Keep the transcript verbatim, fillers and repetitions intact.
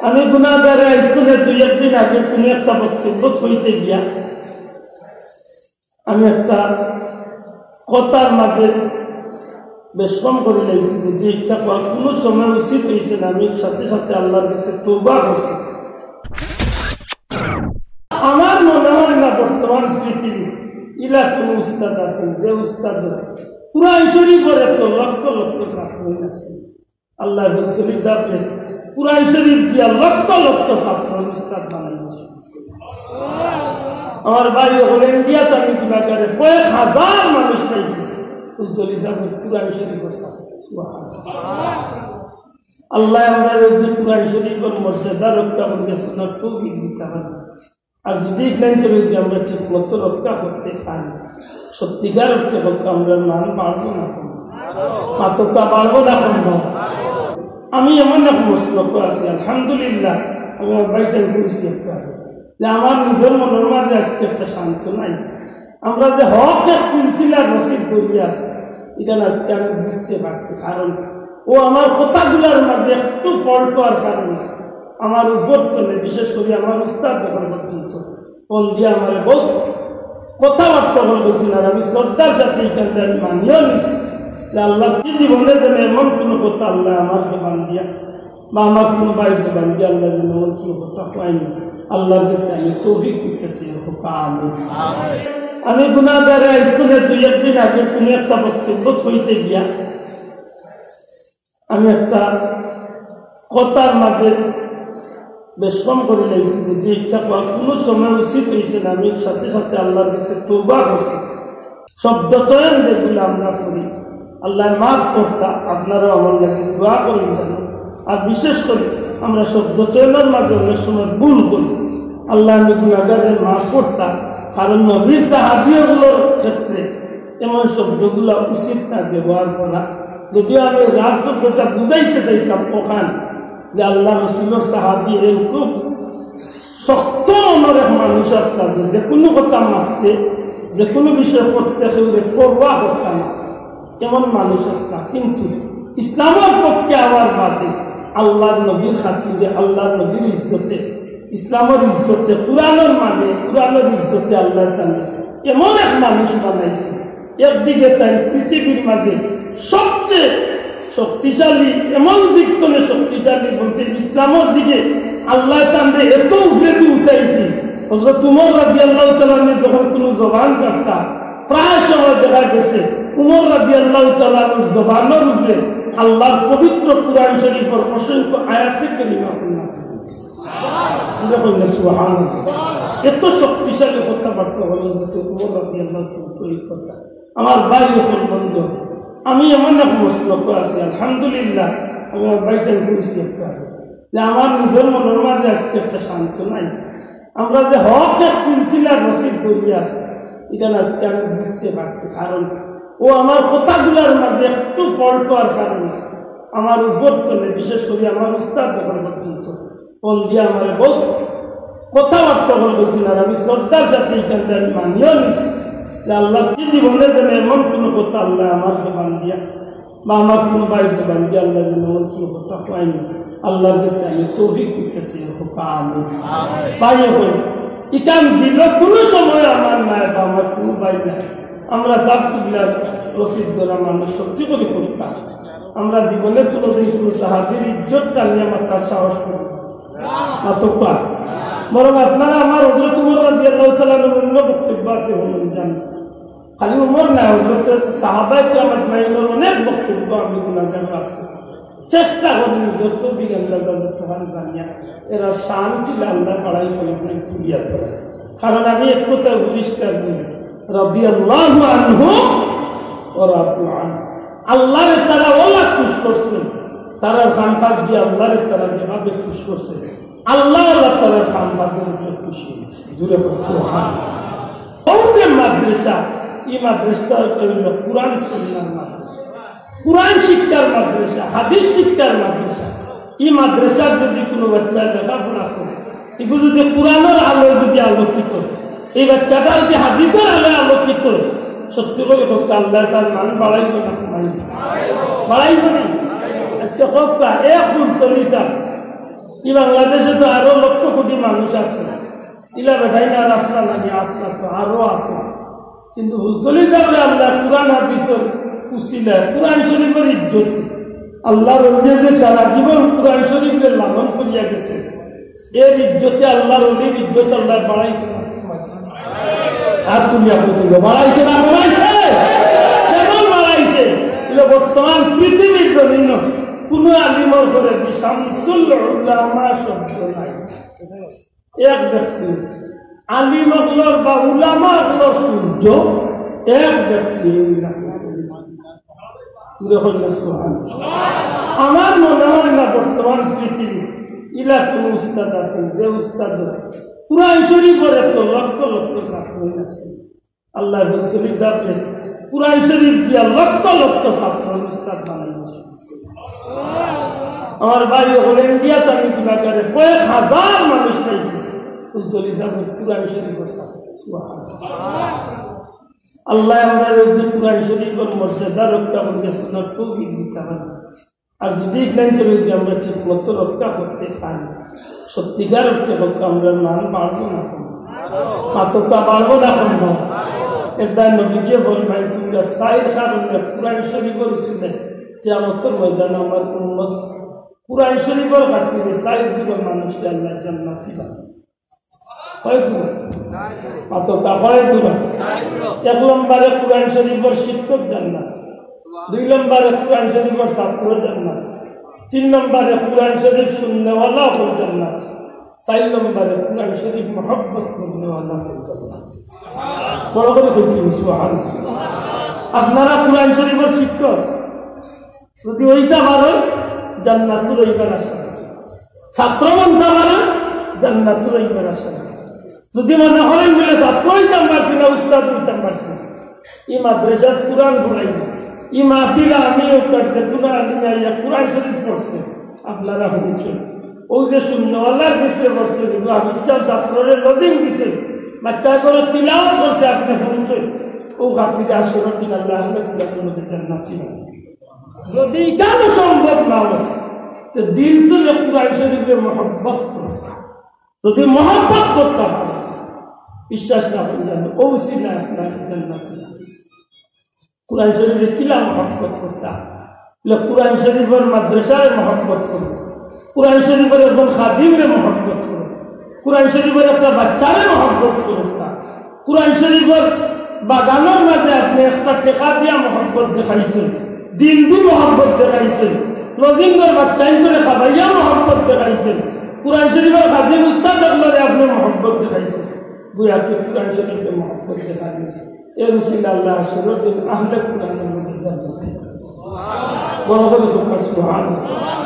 আমি গুনাহগারে আইজ থনে দুই একদিন আগে কুনু একটা বক্তব্য কইতে গিয়া আমি একটা কথার মাঝে বেশকম করি লাইছি, যদি ইচ্ছা কর কুনু সময় উচিত অইছে না, আমি সাথে সাথে আল্লাহর কাছে তওবা করছি। আমার মনে হয় না বর্তমান পৃথিবী ইলা কুনু উস্তাদ আছেন যে উস্তাদ কুরআন শরীফর এত লক্ষ লক্ষ ছাত্র আছে। আল্লাহ চল্লিশ আপনি কুরআন শরীফ দিয়া লক্ষ লক্ষ ছাত্র উস্তাদ বানাই দিয়েছে। আমার ভাই, ওখানে ইন্ডিয়াত আমি গুনাহগারে কয়েক হাজার মানুষ পাইছি। চল্লিশ আপনি কুরআন শরীফর ছাত্র। সুবহানাল্লাহ। আল্লাহ আমরা যদি কুরআন শরীফর মর্যাদা রক্ষা করতে সুন্নাত তৌফিক দিতে পারেন। আর যদি ইসলাম চলে যদি আমরা ঠিক মতো রক্ষা করতে পারি, সত্যিকার অর্থে হোক আমরা মান বাড়বো না কমবো? মাতকা বাড়বো না কমবো? আমি এমন এক মসলক আছি, আলহামদুলিল্লাহ, আমি আমার ভাইকে বলছি একটু আগে, যে আমার নিজের মনের মাঝে আজকে একটা শান্ত নাই। আমরা যে হক এক সিলসিলার রশিদ ধরিয়া আছি, এখানে আজকে আমি বুঝতে পারছি, কারণ ও আমার কথাগুলোর মাঝে একটু ফল্ট হওয়ার কারণে আমার উপর চলে, বিশেষ করে আমার উস্তাদ যখন পর্যন্ত ফোন দিয়ে আমার বউ কথাবার্তা বলতেছিল, আর আমি শ্রদ্ধার সাথে এখানটা আমি মানিয়েও নিছি যে আল্লাহ কি জীবনে যেন এমন কোনো কথা আল্লাহ আমার জবান দিয়া বা আমার কোনো ভাইয়ের জবান দিয়া আল্লাহ যেন এমন কোনো কথা পাইনি। আল্লাহর কাছে আমি তৌফিক দিতে চাই, হোক আমিন। আমি গুনাহগারে আইজ থনে দুই একদিন আগে কোনো একটা বক্তব্য কইতে গিয়া আমি একটা কথার মাঝে বেশকম করি লাইছি, যদি ইচ্ছা কর কুনু সময় উচিত অইছে না, আমি সাথে সাথে আল্লাহর কাছে তওবা করছি। শব্দ চয়ন যেগুলো আমরা করি, আল্লাহ মাফ করতা, আপনারাও আমার লাগি দোয়া করুন যেন। আর বিশেষ করে আমরা শব্দ চয়নের মাঝে অনেক সময় ভুল করি, আল্লাহ আমি গুনাহগাররে মাফ করতা, কারণ নবীর সাহাবীগুলোর ক্ষেত্রে এমন শব্দগুলা উচিত না ব্যবহার করা। যদিও আমি রাগ শব্দটা বুঝাইতে চাইছিলাম ওখান যে আল্লাহ রসুলের সাহাবী এরকম শক্ত মনের এক মানুষ আসলা যে যে কোনো কথা মারতে, যে কোনো বিষয় করতে কেউরে পরোয়া করতা না, এমন মানুষ আসলা। কিন্তু ইসলামের পক্ষে আওয়ার বাদে আল্লাহর নবীর খাতিরে, আল্লাহর নবীর ইজ্জতে, ইসলামের ইজ্জতে, কোরআনের মানে, কোরআনের ইজ্জতে আল্লাহ তাআলা এমন এক মানুষ বানাইছে। একদিকে তাই পৃথিবীর মাঝে সবচেয়ে শক্তিশালী, এমন দিক থেকে শক্তিশালী বলতে ইসলামের দিকে আল্লাহ তাআলা এত উপরেদি উঠাইছে। হযরত উমর রাদিয়াল্লাহু তাআলা আনহু যখন কোনো জবান ছাড়তা, প্রায় সময় দেখা গেছে উমর রাদিয়াল্লাহু তাআলা আনহুর জবানের উপরে আল্লাহর পবিত্র কোরআন শরীফের অসংখ্য আয়াতে কারিমা নাজিল। সুবহানাল্লাহ। এত শক্তিশালী কথাবার্তা বলে হযরত উমর রাদিয়াল্লাহু তাআলা আনহু এই কথা। আমার ভাই, এখন বন্ধু, আমি এমন এক মসলক আছি, আলহামদুলিল্লাহ, আমি আমার ভাইকে বলছি একটা, যে আমার নিজের মনের মাঝে আজকে একটা শান্ত নাই। আমরা যে হক এক সিলসিলার রশিদ ধরিয়া আছি, এখানে আজকে আমি বুঝতে পারছি, কারণ ও আমার কথাগুলোর মাঝে একটু ফল্ট হওয়ার কারণে আমার উপর চলে, বিশেষ করে আমার উস্তাদ যখন পর্যন্ত ফোন দিয়া আমারে বউ কথাবার্তা বলতেছিল, আর আমি শ্রদ্ধার সাথে এখানটা আমি মানিয়েও নিছি যে আল্লাহ কি জীবনে যেন এমন কোনো কথা আল্লাহ আমার জবান দিয়া বা আমার কোনো ভাইয়ের জবান দিয়া আল্লাহ যেন এমন কোনো কথা পাইনি। আল্লাহর কাছে আমি তৌফিক দিতে চাই, হোক আমিন। ভাই, এখন ইখান দিল কোনো সময় আমার নাই বা আমার কোনো ভাই নাই। আমরা সব কিবলার রশিদ ধরা মানুষ, সত্যি করে করি না। আমরা জীবনে কোনোদিন কোনো সাহাবীর ইজ্জত টানিয়া মাতার সাহস করি না। মাতক না। বরং আপনারা আমার হযরত উমর রাদিয়াল্লাহু তাআলা আনহুর অন্য বক্তব্য আছে, হুনুন জানি। খালি উমর না, হযরত সাহাবায়ে কেরাম আজমাইনের অনেক বক্তব্য আমি গুনাহগার আছে। চেষ্টা করি যত বিজ্ঞান দাদা যত হান জানিয়া এরা শান কি আল্লাহ বাড়াই চলে তুলিয়া ধরে। কারণ আমি এক কথা পরিষ্কার বুঝি, রাদিয়াল্লাহু আনহু ওয়া রাদু আনহু। আল্লাহরে তারা ওলা খুশ করছেন, তারার খানকার দিয়ে আল্লাহরে তারা যেভাবে খুশ করছে, আল্লাহ আল্লাহ তারার খানকার জন্য খুশি হয়েছে। জুড়ে বলছে, হ্যাঁ। ওদের মাদ্রাসা, এই মাদ্রাসাটা হইল কোরআন সুন্নাহর মাদ্রাসা, কোরআন শিক্ষার মাদ্রাসা, হাদিস শিক্ষার মাদ্রাসা। এই মাদ্রাসার যদি কোনো বাচ্চা লেখাপড়া করে, এগুলো যদি কোরআনের আলোয় যদি আলোকিত, এই বাচ্চাটা যদি হাদিসের আলোয় আলোকিত, সত্যি করে হোক, আল্লাহ তার মান বাড়াইব না কমাইব? বাড়াইব না? আজকে হোক না, এক ফুল চল্লিশ হাজার এই বাংলাদেশে তো আরো লক্ষ কোটি মানুষ আছে, ইলা বেটাইন আর আছলা নানি? আছলা তো, আরো আছে। কিন্তু ফুলতলি সাবরে আল্লায় কুরআন হাদিসর উসিলায়, কুরআন শরীফর ইজ্জতে, আল্লার অলিয়ে যে সারা জীবন কুরআন শরীফরে লালন করিয়া গেছে, এর ইজ্জতে, আল্লার অলির ইজ্জত আল্লায় বাড়াইছে না কমাইছে? আর তুমি আপনি তুলো, বাড়াইছে না কমাইছে? কেমন বাড়াইছে? ইলা বর্তমান পৃথিবীর জমিন কুনু আলিমর ঘরে দি শামসুল উলামা শব্দ নাই। এক ব্যক্তি, আলিম অকলর বা উলামা অকলর সূর্য এক ব্যক্তি। জোরে কইন না সুবহানাল্লাহ। আমার মনে হয় না বর্তমান পৃথিবী ইলা কোন উস্তাদ আছেন যে উস্তাদ কুরআন শরীফর এত লক্ষ লক্ষ ছাত্র আছে। আল্লায় ফুলতলি সাবরে কুরআন শরীফ দিয়া লক্ষ লক্ষ ছাত্র উস্তাদ বানাইছে। আমার ভাই অকল ইন্ডিয়াত আমি গুনাগারে কয়েক হাজার মানুষ পাইছি ফুলতলি সাবর কুরআন শরীফর ছাত্র। সুবহানাল্লাহ। আল্লায় আমরারে কুরআন শরীফর মর্যাদা রক্ষা করিয়া চলার তৌফিক দিতা পারইন। আর যদি ইখান যদি আমরা ঠিক মতো রক্ষা করতে পারি, সত্যিকার অর্থে রক্ষা, আমরার মান বাড়বো না কমবো? মাতকা বাড়বো না কমবো? এর দায় নবীয়ে ফরমাইন, তোমরা চাইর কারণে কুরআন শরীফর উসিলায় কিয়ামতর ময়দানে আমার উম্মত কুরআন শরীফর খাতিরে চাইর গুণ মানুষরে আল্লায় জান্নাতি বানাইন। কয় গুণ? মাতকা কয় গুণ? এক নম্বরে কুরআন শরীফর শিক্ষক জান্নাত, দুই নম্বরে কুরআন শরীফর ছাত্র জান্নাত, তিন নম্বরে কুরআন শরীফ শুননেওয়ালা অকল জান্নাত, চাইর নম্বরে কুরআন শরীফ মহব্বত করনেওয়ালা অকল জান্নাত। বড় করি কইন সুবহানাল্লাহ। আপনারা কুরআন শরীফর শিক্ষক যদি অইতা পারইন, জান্নাতুল অইবার আশা রাখইন। ছাত্র বনতা পারইন, জান্নাতুল অইবার আশা রাখইন। যদি মনে করইন বলে ছাত্র অইতাম পারছি না, উস্তাদ অইতাম পারছি না, ই মাদ্রাসাত কুরআন পড়াইবা, ই মাহফিলে আমি অউ কার্যক্রমে আমি আইয়া কুরআন শরীফ পড়ছি, আপনারা হুনছইন। অউ যে শুননেওয়ালার ভিতরে বসে, আমি ইচ্ছা ছাত্ররে লজিম দিছে, বাচ্চা করে তিলাওয়াত করছে, আপনে হুনছইন। অউ খাতিরে হাশরর দিন আল্লায় আহলে কুরআনর মধ্যে জান্নাতি বানাইন। যদি ইখানও সম্ভব না অয়, তে দিল তুলে কুরআন শরীফরে মহব্বত করো। যদি মহব্বত করতা পারো, বিশ্বাস না করলে আমি অবশ্যই না আপনার জান্নাত। কুরআন শরীফরে কিলা মহব্বত করতা? বলে, কুরআন শরীফর মাদ্রাসারে মহব্বত করো, কুরআন শরীফর একজন খাদিমরে মহব্বত করো, কুরআন শরীফর একটা বাচ্চারে মহব্বত করো। কুরআন শরীফর বাগানর মাঝে আপনে একটা টেকা দিয়া মহব্বত দেখাইছইন, দিল দি মহব্বত দেখাইছইন, লজিমর বাচ্চাইন্তরে খাবাইয়া মহব্বত দেখাইছইন, কুরআন শরীফর খাদিম উস্তাদ অকলরে আপনে মহব্বত দেখাইছইন। বুঝাইছে কুরআন শরীফরে মহব্বত দেখাইছইন। এর উসিলায় আল্লায় হাশরর দিন আহলে কুরআনর মধ্যে জান্নাতি বানাইন। বড় করি কউক্কা সুবহানাল্লাহ।